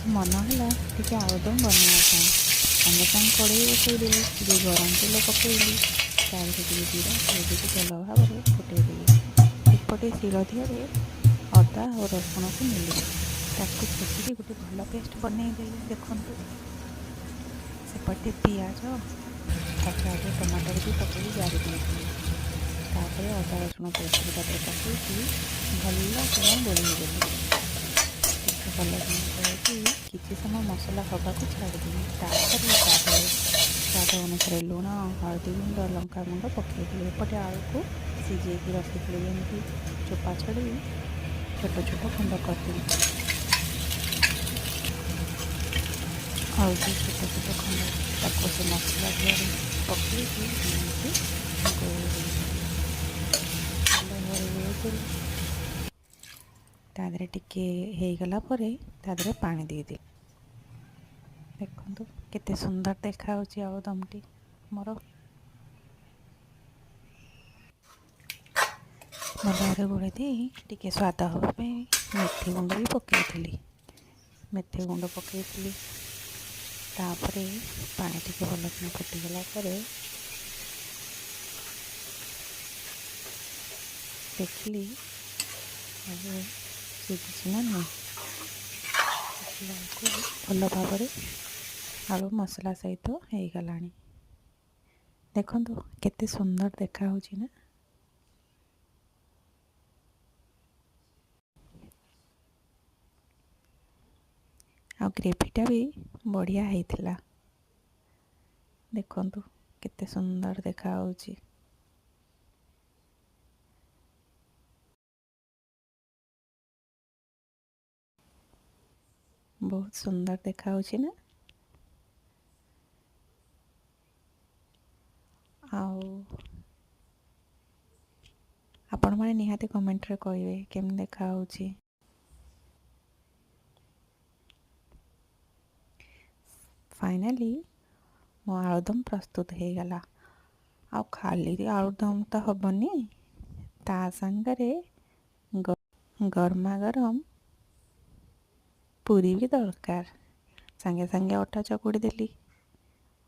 ଆଜି ମନ ହେଲା ଟିକେ ଆଳୁଦମ୍ ବନେଇବା ପାଇଁ। ସାଙ୍ଗେ ସାଙ୍ଗେ କଢ଼େଇ ବସେଇଦେଲି, ଟିକେ ଗରମ ତେଲ ପକେଇଲି, ତା ଦେହରେ ଟିକେ ଜିରା, ହଳଦୀକୁ ଭଲ ଭାବରେ ଫୁଟେଇଦେଲି। ଏପଟେ ଶିଳ ଦିହରେ ଅଦା ଆଉ ରସୁଣକୁ ନେଲି, ତାକୁ ଛେଚିକି ଗୋଟେ ଭଲ ପେଷ୍ଟ ବନେଇଦେଲି। ଦେଖନ୍ତୁ, ସେପଟେ ପିଆଜ କଞ୍ଚା ଟମାଟର ବି ପକେଇକି ଜାରି ଦେଇଥିଲି। ତାପରେ ଅଦା ରସୁଣ ପେଷ୍ଟକୁ ତା ଦେହରେ ପକେଇକି ଭଲ କିନା ଗୋଳେଇ ଦେଲି। ଟିକେ ଭଲ କିନା ଗୋଳେଇକି କିଛି ସମୟ ମସଲା ହେବାକୁ ଛାଡ଼ିଦେଲି। ତାପରେ ତା ଦେହରେ ସ୍ୱାଦ ଅନୁସାରେ ଲୁଣ, ହଳଦୀ ଗୁଣ୍ଡ, ଲଙ୍କା ଗୁଣ୍ଡ ପକେଇଦେଲି। ଏପଟେ ଆଳୁକୁ ସିଝେଇକି ରଖିଥିଲି, ଯେମିତି ଚୋପା ଛଡ଼େଇ ଛୋଟ ଛୋଟ ଖଣ୍ଡ କରିଦେଲି। ଆଉ ଯେଉଁ ଛୋଟ ଛୋଟ ଖଣ୍ଡ, ତାକୁ ସେ ମସଲା ଦିହରେ ପକେଇକି ଏମିତି ଗୋଳେଇଦେଲି, ଭଲ ଭାବରେ ଗୋଳେଇଦେଲି। ତା ଦେହରେ ଟିକେ ହେଇଗଲା ପରେ ତା ଦେହରେ ପାଣି ଦେଇଦେଲି। ଦେଖନ୍ତୁ, କେତେ ସୁନ୍ଦର ଦେଖାହେଉଛି ଆଳୁଦମଟି ମୋର। ଭଲ ଭାବରେ ଗୋଳେଇ ଦେଇ ଟିକେ ସ୍ୱାଦ ହେବା ପାଇଁ ମେଥି ଗୁଣ୍ଡ ବି ପକାଇଥିଲି। ମେଥି ଗୁଣ୍ଡ ପକାଇଥିଲି। ତାପରେ ପାଣି ଟିକେ ଭଲକିନା ଫୁଟିଗଲା ପରେ ଦେଖିଲି ଆଳୁ ସିଝିଛି ନା ନାହିଁ। ଦେଖିଲା ବେଳକୁ ଭଲ ଭାବରେ ଆଳୁ ମସଲା ସହିତ ହେଇଗଲାଣି। ଦେଖନ୍ତୁ, କେତେ ସୁନ୍ଦର ଦେଖାହେଉଛି ନା? ଆଉ ଗ୍ରେଭିଟା ବି ବଢ଼ିଆ ହେଇଥିଲା। ଦେଖନ୍ତୁ, କେତେ ସୁନ୍ଦର ଦେଖାହେଉଛି। ବହୁତ ସୁନ୍ଦର ଦେଖାହେଉଛି ନା? ଆଉ ଆପଣମାନେ ନିହାତି କମେଣ୍ଟରେ କହିବେ କେମିତି ଦେଖାହେଉଛି। ଫାଇନାଲି ମୋ ଆଳୁଦମ ପ୍ରସ୍ତୁତ ହେଇଗଲା। ଆଉ ଖାଲି ଆଳୁଦମ ତ ହେବନି, ତା ସାଙ୍ଗରେ ଗରମା ଗରମ ପୁରୀ ବି ଦରକାର। ସାଙ୍ଗେ ସାଙ୍ଗେ ଅଟା ଚକୁଡ଼ି ଦେଲି।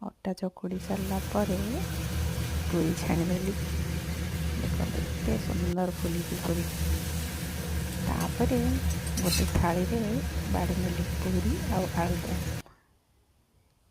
ଅଟା ଚକୁଡ଼ି ସାରିଲା ପରେ ପୁରୀ ଛାଣିଦେଲି। ଦେଖନ୍ତୁ, ଏତେ ସୁନ୍ଦର ଫୁଲିଛି ପୁରୀ। ତାପରେ ଗୋଟେ ଥାଳିରେ ବାଢ଼ି ନେଲି ପୁରୀ ଆଉ ଆଳୁଦମ।